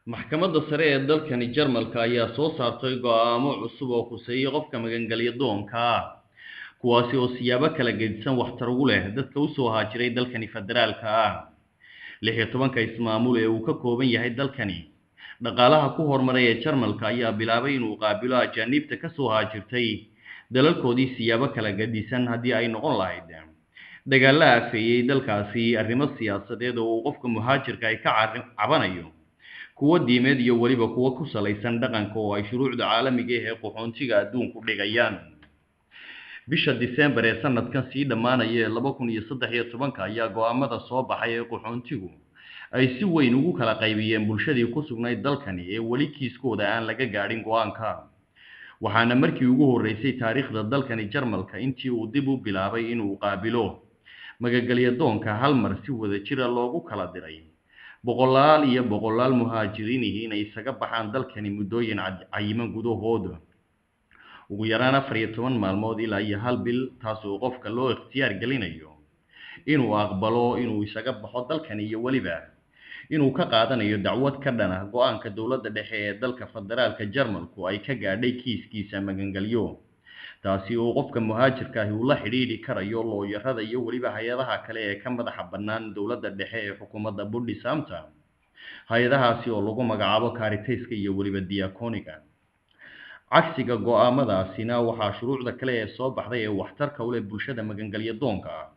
Maxkamadda sare ee dalkani Jarmalka ayaa soo saartay go'aamo cusub oo khuseeyay qofka magangelyo doonka ah, kuwaasi oo siyaabo kala gedisan waxtar ugu leh dadka usoo haajiray dalkani federaalka ah. 16-ka ismaamul ee uu ka kooban yahay dalkani dhaqaalaha ku horumaray ee Jarmalka ayaa bilaabay inuu qaabilo ajaaniibta kasoo haajirtay dalalkoodii siyaabo kala gedisan, haddii ay noqon lahayd dagaalla afeeyey dalkaasi, arrimo siyaasadeed oo uu qofka muhaajirka ay ka cabanayo, kuwo diimeed iyo weliba kuwo ku salaysan dhaqanka oo ay shuruucda caalamiga ah ee qaxoontiga adduunku dhigayaan. Bisha Disembar ee sanadkan sii dhammaanaya ee 2013-ka ayaa go'aamada soo baxay ee qaxoontigu ay si weyn ugu kala qaybiyeen bulshadii ku sugnayd dalkani ee weli kiiskooda aan laga gaadhin go'aanka. Waxaana markii ugu horreysay taariikhda dalkani Jarmalka intii uu dib u bilaabay inuu qaabilo magagelyo doonka hal mar si wada jira loogu kala diray boqolaal iyo boqolaal muhaajiriinihi inay isaga baxaan dalkani muddooyin cayiman gudahood, ugu yaraan 14 maalmood ilaa iyo hal bil, taas oo qofka loo ikhtiyaar gelinayo inuu aqbalo inuu isaga baxo dalkani iyo weliba inuu ka qaadanayo dacwad ka dhan ah go'aanka dowladda dhexe ee dalka federaalka Jarmalku ay ka gaadhay kiiskiisa magangelyo, taasi oo qofka muhaajirka ahi uu la xidhiidhi karayo looyarada iyo weliba hay'adaha kale ee ka madaxa bannaan dowladda dhexe ee xukuumadda Bundesamta, hay'adahaasi oo lagu magacaabo Karitayska iyo weliba Diakoniga. Cagsiga go'aamadaasina waxaa shuruucda kale ee soo baxday ee waxtarka u leh bulshada magangelyo doonka ah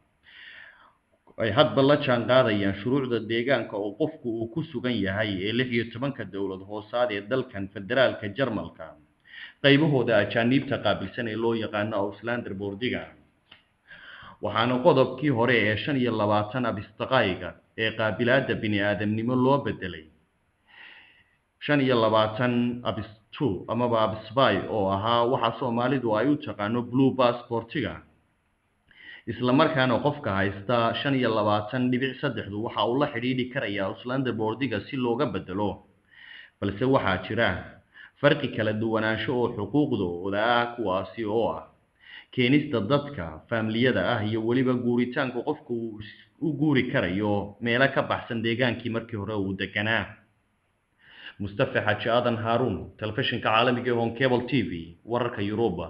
ay hadba la jaan qaadayaan shuruucda deegaanka oo qofku uu ku sugan yahay ee 16-ka dowlad hoosaad ee dalkan federaalka Jarmalka, qaybahooda ajaaniibta qaabilsan ee loo yaqaano Auslander Bordiga. Waxaana qodobkii hore ee 25 abistaqaayiga ee qaabilaadda bini aadamnimo loo bedelay 25 abis two amaba abisby oo ahaa waxa Soomaalidu ay u taqaano blue passportiga, isla markaana qofka haysta 25.3-du waxa uu la xidhiidhi karayaa Auslander Bordiga si looga bedelo. Balse waxaa jira farqi kala duwanaansho oo xuquuqdooda ah, kuwaasi oo ah keenista dadka faamiliyada ah iyo weliba guuritaanka qofku uu u guuri karayo meelo ka baxsan deegaankii markii hore uu deganaa. Mustafa Xaaji Aadan Haaruun, telefishinka caalamiga ee Home Cable TV, wararka Yuruba.